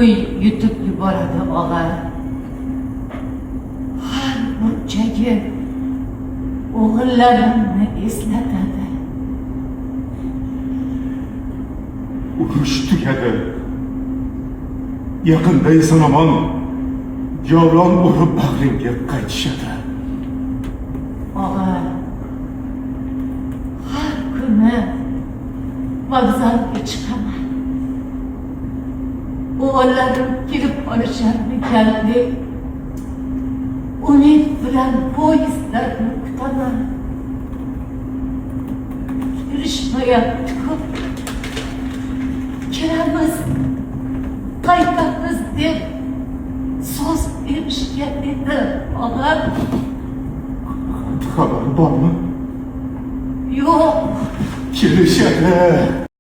Uy yutib yuboradi, og'a. Har burchagi o'g'illarimni eslatadi. Urush tugadi. Yaqinda eson-omon javlon urib bag'ringga qaytishadi. Og'a, har kuni vokzalga chiqaman. O'g'illarim kelib olisharmikan deb umid bilan poyezdlarni kutaman. Kelishmayapti-ku. Kelamiz, qaytamiz deb so'z berishgan edi, og'a. Xabari bormi? Yo'q. Kelishadi.